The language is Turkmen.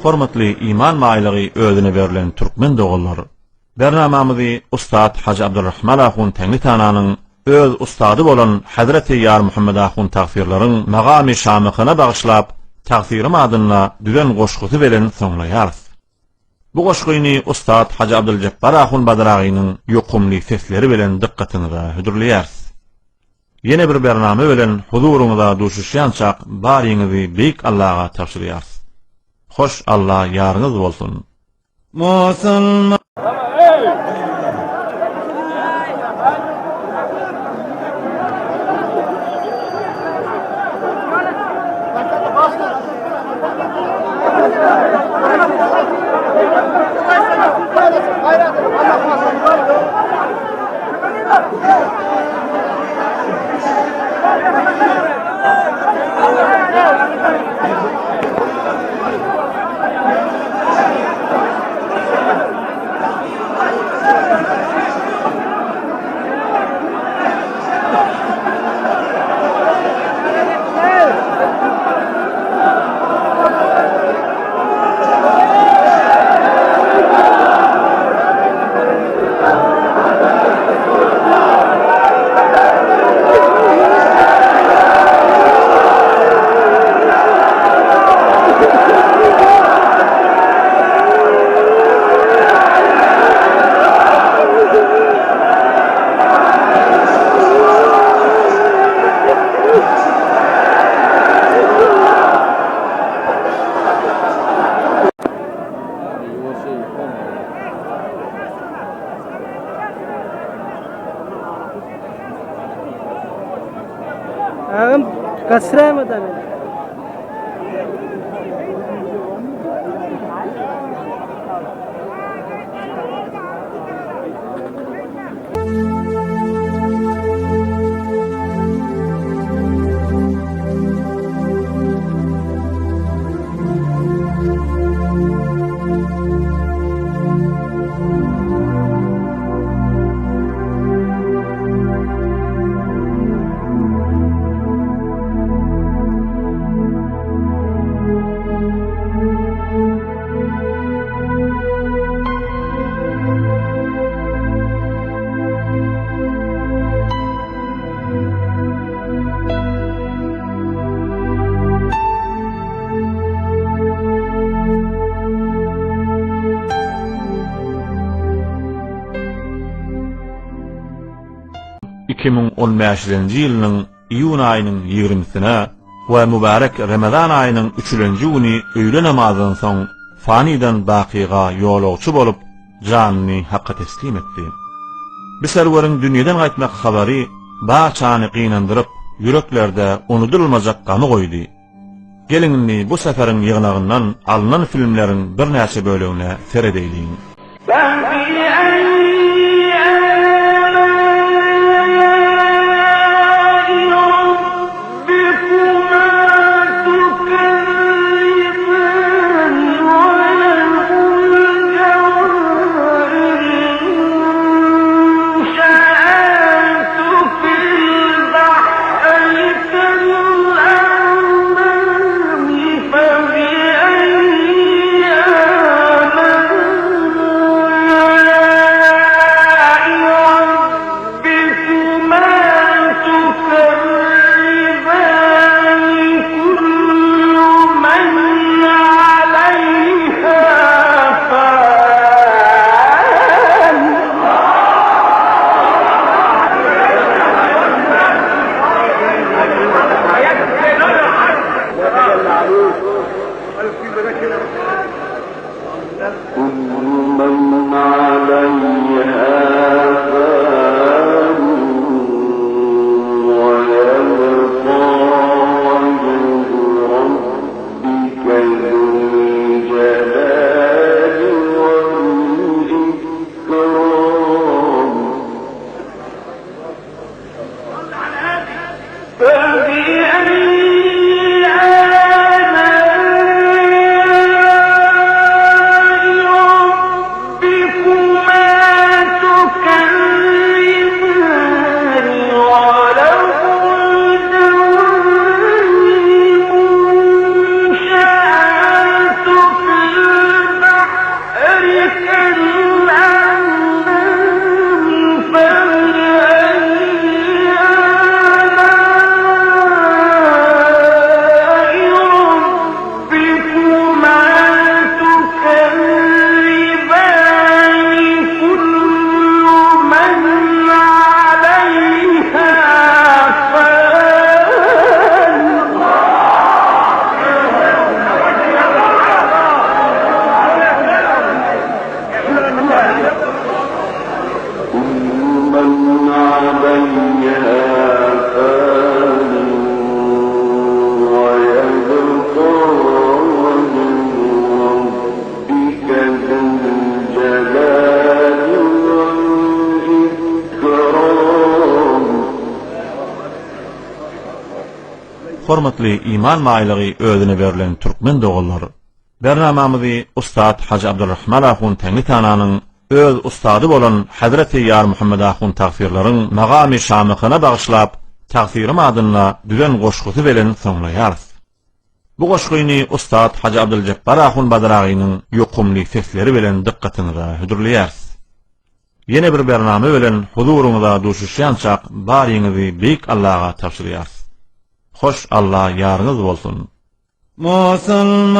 Hormatly iman baýlygy özüne berlen türkmen doganlar! Bernamamyzy ussat Hajy Abdurrahman ahun Teňňitananyň öz ussady bolan Hezreti Ýarmuhammet ahun tagsyrlaryň magamy şamykyna bagyşlap Tagsyrym adynda düzen goşgusy belen soňlaýarys. Bu goşgyny ussat Hajy Abdyljepbar ahun Badaragynyň ýokumly sesleri bilen dykgatyňyza hödürleýäris. Ýene bir bername bilen huzuryňyza duşuşýançak baryňyzy Beýik Allaga tabşyrýarys. Hoş Alla ýaryňyz bolsun! Musulman. Agam gaçyraýma-da meni. 2015-nji ýylynyň iýun aýynyň ýigrimisine we mübärek Remezan aýynyň üçülenji güni öýle namazdan soň fanydan bakyga ýolagçy bolup, janyny Haka teslim etdi. Bi serweriň dünýeden gaýtmak habary barçany gynandyryp, ýüreklerde unudylmajak gamy goýdy. Geliň indi bu seferiň ýygnagyndan alnan filmleriň birnäçe bölegine seredeýliň. Hormatly iman baýlygy özüne berlen türkmen doganlar! Bernamamyzy ussat Hajy Abdurrahman ahun Teňňitananyň öz ussady bolan Hezreti Ýarmuhammet ahun Tagfyrlaryň magamy şamykyna bagyşlap Tagfyrym adynda düzen goşgusy belen soňlaýarys. Bu goşgyny ussat Hajy Abdyljepbar ahun Badaragynyň ýokumly sesleri bilen dykgatyňyza hödürleýäris. Ýene bir bername bilen huzuryňyza duşuşýançak baryňyzy Beýik Allaga tabşyrýarys. Hoş Alla ýaryňyz bolsun! Musulman.